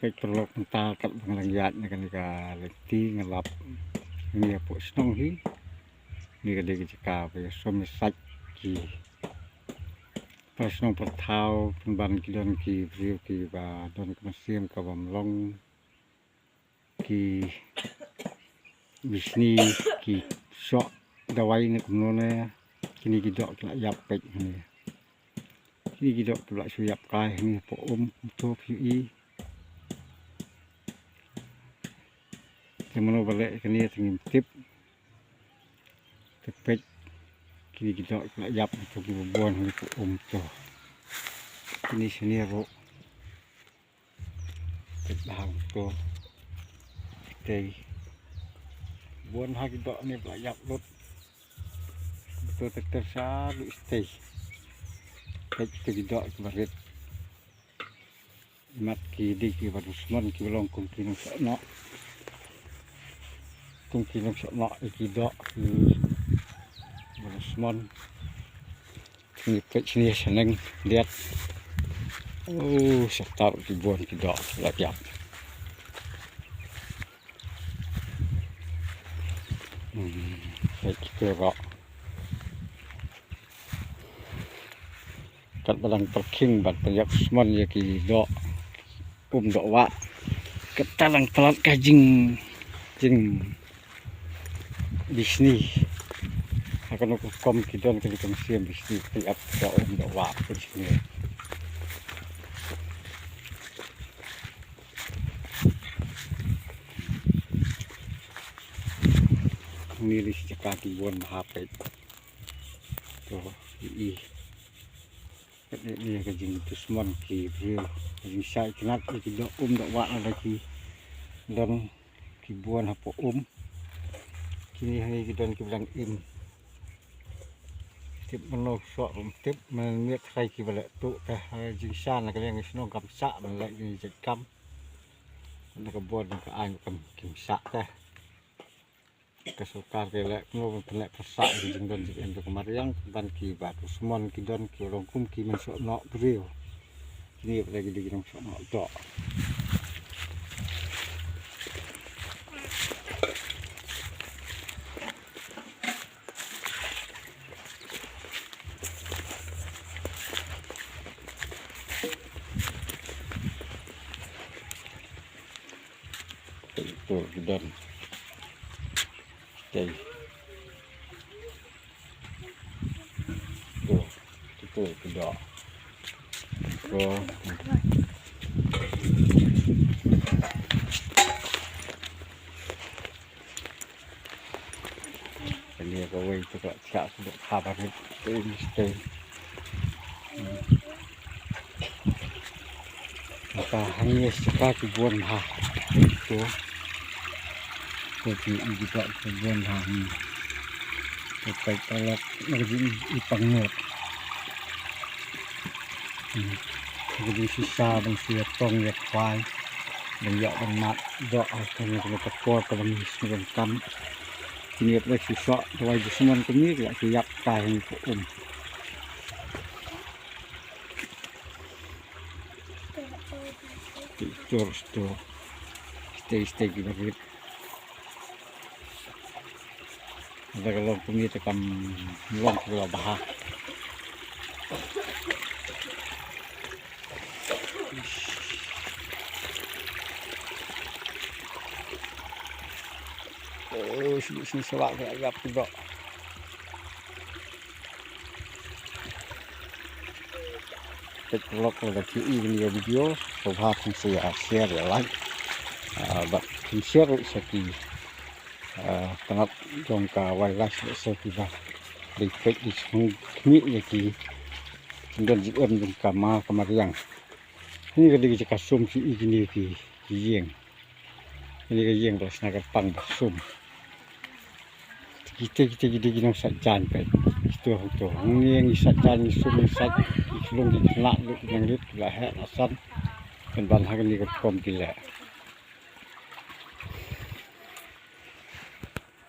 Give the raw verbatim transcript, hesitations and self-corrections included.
Peit paralok, mynta katba nga dang ïaid na kane ka lynti nga lap hangne hapoh shnong hi. Kane ka dei ka jaka ba ïasum ïasait ki para shnong para thaw, pynban ki don ki briew kiba don ka mynsiem ka bym long, ki bishni, ki shoh dawai ne kumno ne. Kine ki doh ki la ïap, peit hangne. Kine ki doh ki la shu ïap kai hangne hapoh um, to phi ïohi. Te mano ba leh kane te ngim tip. Te peit, kine ki doh ki la ïap, to kiba bun hangne hapoh um to. Kine shane ruh. Peit bha to. Te bun ha ki doh ne ba la ïap lut. To ter ter sha ruh shatei. Peit to ki doh kiba rit. Imat ki dei kiba dusmon, kiba long kum ki nongshah noh. Kum ki nongshah noh ïa ki doh kiba dusmon. Ngi peit shane shaneng diat. Oh, sa tap ki bun ki doh la ïap. Hmm, peit ki doh. Katba dang pyrkhing bad pynïap dusmon ïa ki doh um doh wah, kata dang palat ka jing, jing bishni. Ha kano ka rukom ki don kane ka mynsiem bishni, pynïap doh um doh wah bishni. Hangne dei shi jaka ki bun bha, peit. To ïohi. Kane ka jingdusmon ki briew, ka jingshah itynnad ïa ki doh um doh wah lada ki don ki bun hapoh um. Kine hangne ki don kiba dang im. Tip mano shoh ruh ym tip, mynmiet tharai kiba leh tuh te, ha jingshah na ka liang ka shnong kam shah ban leh kine ki jait kam. Na ka bor na ka aiñ kam, kim shah te. Ka sorkar ka leh kumno ban pynleh pyrshah ïa ki jingdon jingem jong ka mariang, ban kiba dusmon ki don ki long kum ki nongshah noh briew. Kine ba dei ki dei ki nongshah noh doh. Peit to ki don. Peit. To, to ki doh. To. Kane kawei te ka la thiah shuh, ka ba rit te, te. Ka hangne sha ka ki bun ha. To. Ko ki i ki doh ki bun ha. Ko peit paralok, na ka jing i pang ngot. Ka jingshisha ban shu ïatong ïakhwai, ban ïoh ban mad doh ha kane ka por kaba ngi sngewbha ban kam. Kine ki la shu shoh dawai dusmon kumne ki la shu ïap kai ha kane ka um. Ki jor sdor. Sdei sdei kiba rit. Lada ka long kumne te kam long kaba bha. Oh, shu shu shu la ïap ki doh. Peit paralok, lada phi ïohi ïa kane ka video, sngewbha phin sa ïa share ïa like. Ah, bad phin share ruh sha ki, ah, tnat jong ka wildlife, sha kiba dei peit dei sngewkhmih ïa ki jingdon jingem jong ka ma ka mariang. Kane ka dei ka jaka sum, phi ïohi kine ki, ki ïing. Kane ka ïing ba la shna kyrpang ba sum. Kita, kita, kita ki nongshait jaiñ peit. Kito, kito. Hangne ngi shait jaiñ, ngi sum, ngi shait, ngi shlung, ngi khynnah, lut, ngi rit, la heh, la san. Pynban ha kane ka rukom ki leh.